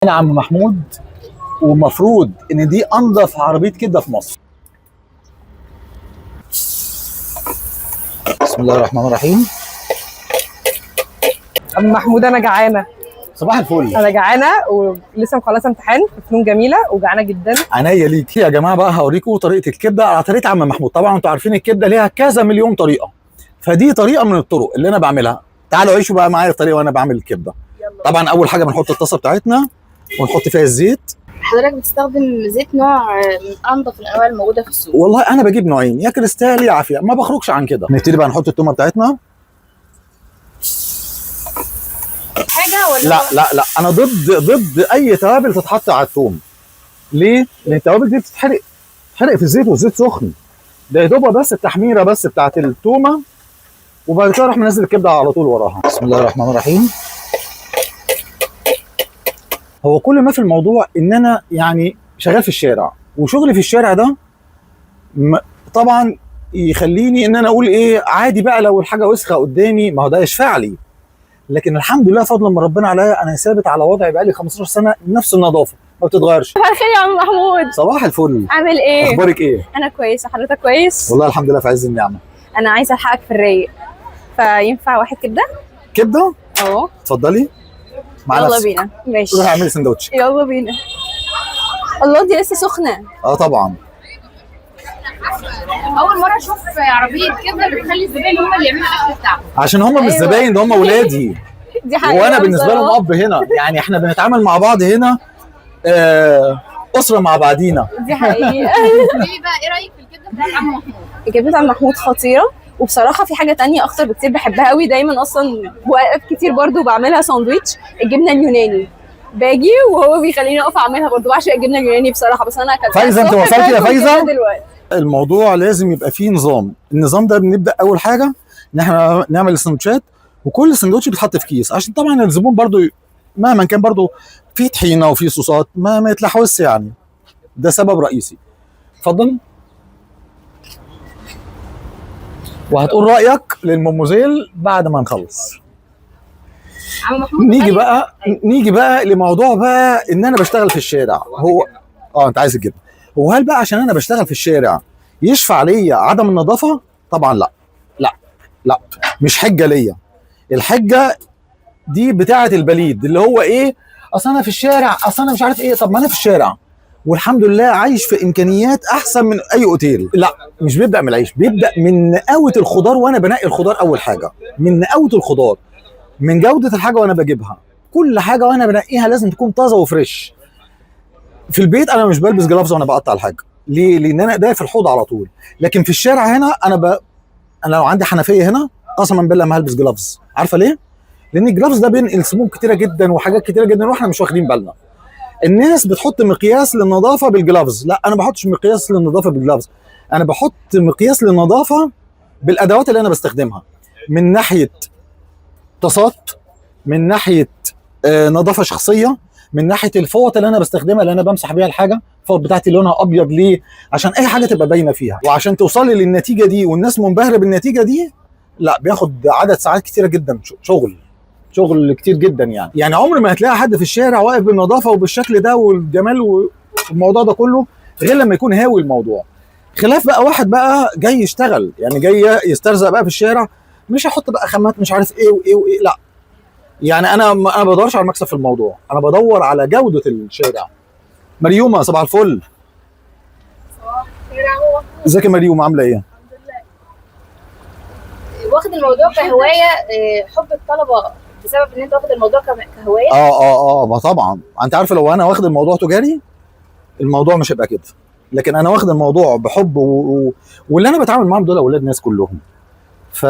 انا عم محمود، ومفروض ان دي انضف عربية كبده في مصر. بسم الله الرحمن الرحيم. عم محمود انا جعانة. صباح الفل. انا جعانة ولسه مخلصة امتحان في فنون جميلة وجعانه جدا. عينيا ليك يا جماعة. بقى هوريكم طريقه الكبده على طريقه عم محمود. طبعا انتوا عارفين الكبده ليها كذا مليون طريقه، فدي طريقه من الطرق اللي انا بعملها. تعالوا عيشوا بقى معايا الطريقة وانا بعمل الكبده. طبعا اول حاجة بنحط الطاسه بتاعتنا ونحط فيها الزيت. حضرتك بتستخدم زيت نوع من انضف الانواع الموجودة في السوق؟ والله انا بجيب نوعين، يا كريستال يا عافية، ما بخرجش عن كده. نبتدي بقى نحط التومه بتاعتنا. حاجة ولا لا لا لا، انا ضد اي توابل تتحط على التوم. ليه؟ لان التوابل دي بتتحرق، تتحرق في الزيت، والزيت سخن. ده يا دوبها بس التحميره بس بتاعت التومه، وبعد كده اروح منزل الكبده على طول وراها. بسم الله الرحمن الرحيم. هو كل ما في الموضوع ان انا يعني شغال في الشارع، وشغلي في الشارع ده طبعا يخليني ان انا اقول ايه، عادي بقى لو الحاجة وسخة قدامي، ما هو ده يشفع لي. لكن الحمد لله فضلا من ربنا عليا، انا ثابت على وضعي بقالي 15 سنة، نفس النظافة ما بتتغيرش. صباح الخير يا عم محمود. صباح الفل. عامل ايه؟ اخبارك ايه؟ انا كويسة، حضرتك كويس؟ والله الحمد لله في عز النعمة. انا عايزه الحقك في الرايق، فينفع واحد كبده؟ كبده؟ اهو اتفضلي مع يلا نفسك. بينا. ماشي روحي اعملي سندوتش. يلا بينا. الله دي لسه سخنة. اه طبعا. اول مرة اشوف عربية كبده بتخلي الزباين هم اللي يعملوا الاكل بتاعهم. عشان هم مش أيوة. زباين، ده هم ولادي. دي حقيقة وانا بالنسبة لهم بصراحة. اب هنا، يعني احنا بنتعامل مع بعض هنا اسره مع بعضينا. دي حقيقة. قولي لي بقى ايه رايك في الكبده بتاعت عم محمود؟ كبده عم محمود خطيرة، وبصراحة في حاجة تانية اخطر بكتير بحبها قوي دايما، اصلا واقف كتير برضو بعملها ساندويتش الجبنة اليوناني. باجي وهو بيخليني اقف اعملها برضو، بعشق الجبنة اليوناني بصراحة. بس انا اكلتها فايزة، أنت الصبح، وصلتي يا فاكل فايزة؟ كده دلوقتي. الموضوع لازم يبقى فيه نظام. النظام ده بنبدا اول حاجة ان احنا نعمل السندوتشات، وكل سندوتش بيتحط في كيس، عشان طبعا الزبون برضو مهما كان برضو في طحينه وفي صوصات ما يتلحوس يعني. ده سبب رئيسي. اتفضل. وهتقول رايك للمموزيل بعد ما نخلص. عم محمود نيجي بقى لموضوع بقى ان انا بشتغل في الشارع. هو انت عايز الجبنة. هو هل بقى عشان انا بشتغل في الشارع يشفع ليا عدم النظافة؟ طبعا لا لا لا، مش حجه ليا. الحجة دي بتاعه البليد، اللي هو ايه، اصل انا في الشارع، اصل انا مش عارف ايه. طب ما انا في الشارع والحمد لله عايش في امكانيات احسن من اي اوتيل. لا، مش بيبدا من العيش، بيبدا من نقاوه الخضار، وانا بنقي الخضار اول حاجة، من نقاوه الخضار، من جوده الحاجة وانا بجيبها. كل حاجة وانا بنقيها لازم تكون طازة و fresh. في البيت انا مش بلبس gloves وانا بقطع الحاجة. ليه؟ لان انا ايديا في الحوض على طول. لكن في الشارع هنا انا لو عندي حنفية هنا قسما بالله ما هلبس gloves. عارفه ليه؟ لان ال gloves ده بينقل سموم كتيرة جدا وحاجات كتيرة جدا واحنا مش واخدين بالنا. الناس بتحط مقياس للنظافه بال gloves، لا انا ما بحطش مقياس للنظافه بال gloves، انا بحط مقياس للنظافه بالادوات اللي انا بستخدمها، من ناحية طاسات، من ناحية نظافة شخصية، من ناحية الفوط اللي انا بستخدمها، اللي انا بمسح بيها الحاجة. الفوط بتاعتي لونها ابيض ليه؟ عشان اي حاجة تبقى باينة فيها. وعشان توصلي للنتيجة دي والناس منبهره بالنتيجة دي، لا بياخد عدد ساعات كتيرة جدا، شغل كتير جدا. يعني عمر ما هتلاقي حد في الشارع واقف بالنظافة وبالشكل ده والجمال والموضوع ده كله غير لما يكون هاوي الموضوع. خلاف بقى واحد بقى جاي يشتغل، يعني جاي يسترزق بقى في الشارع، مش هحط بقى خامات مش عارف ايه وايه وايه. لا يعني انا ما بدورش على المكسب في الموضوع، انا بدور على جوده الشارع. مريومه صباح الفل. ازيك يا مريومه، عامله ايه؟ واخد الموضوع كهواية، حب الطلبة بسبب ان انت واخد الموضوع كهواية؟ اه ما طبعا انت عارفه لو انا واخد الموضوع تجاري الموضوع مش هيبقى كده، لكن انا واخد الموضوع بحب واللي انا بتعامل معاهم دول اولاد ناس كلهم. ف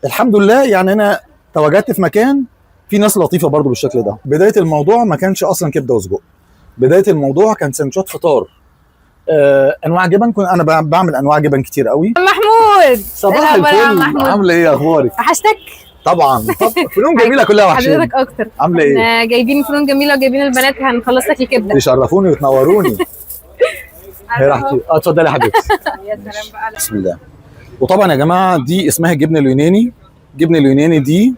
الحمد لله يعني انا تواجدت في مكان في ناس لطيفة برضو بالشكل ده. بداية الموضوع ما كانش اصلا كبده وسجق، بداية الموضوع كان سندوتشات فطار، انواع جبن. كنت انا بعمل انواع جبن كتير قوي. عم محمود صباح الأخبار يا عم الفل. محمود؟ عامله ايه، اخبارك؟ وحشتك. طبعا. طب فنون جميلة كلها وحشاني. حضرتك اكتر. عامله ايه؟ احنا جايبين فنون جميلة وجايبين البنات، هنخلص لك الكبده. تشرفوني وتنوروني. هي راحتي. اتفضلي يا حبيبتي. يا سلام بقى. بسم الله. وطبعا يا جماعة دي اسمها الجبنة اليوناني. الجبنة اليوناني دي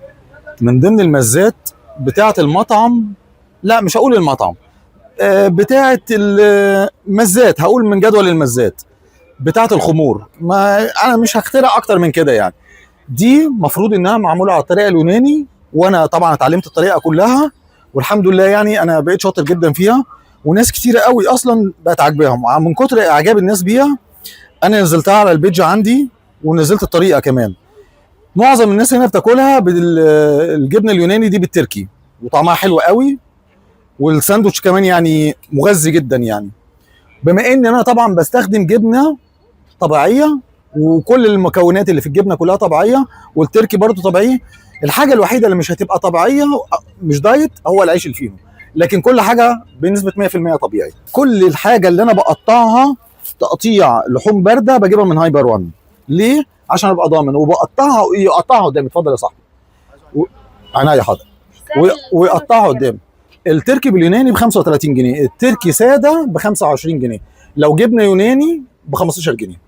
من ضمن المزات بتاعه المطعم. لا مش هقول المطعم، بتاعه المزات، هقول من جدول المزات بتاعه الخمور. ما انا مش هخترع اكتر من كده يعني. دي مفروض انها معمولة على الطريقة اليوناني، وانا طبعا اتعلمت الطريقة كلها والحمد لله، يعني انا بقيت شاطر جدا فيها، وناس كتيرة قوي اصلا بقت عاجباهم. من كتر اعجاب الناس بيها انا نزلتها على ال page عندي ونزلت الطريقة كمان. معظم الناس هنا بتاكلها بالجبنه اليوناني دي بالتركي، وطعمها حلو قوي، والساندوتش كمان يعني مغذي جدا يعني. بما ان انا طبعا بستخدم جبنه طبيعية، وكل المكونات اللي في الجبنة كلها طبيعية، والتركي برضو طبيعي. الحاجة الوحيدة اللي مش هتبقى طبيعية مش diet هو العيش الفينو، لكن كل حاجة بنسبة 100% طبيعي. كل الحاجة اللي انا بقطعها تقطيع لحوم باردة بجيبها من هايبر 1. ليه؟ عشان ابقى ضامن، وبقطعها يقطعها قدامي. اتفضل يا صاحبي. عينيا حاضر. ويقطعها قدامي. التركي باليوناني ب 35 جنيه، التركي ساده ب 25 جنيه، لو جبنه يوناني ب 15 جنيه.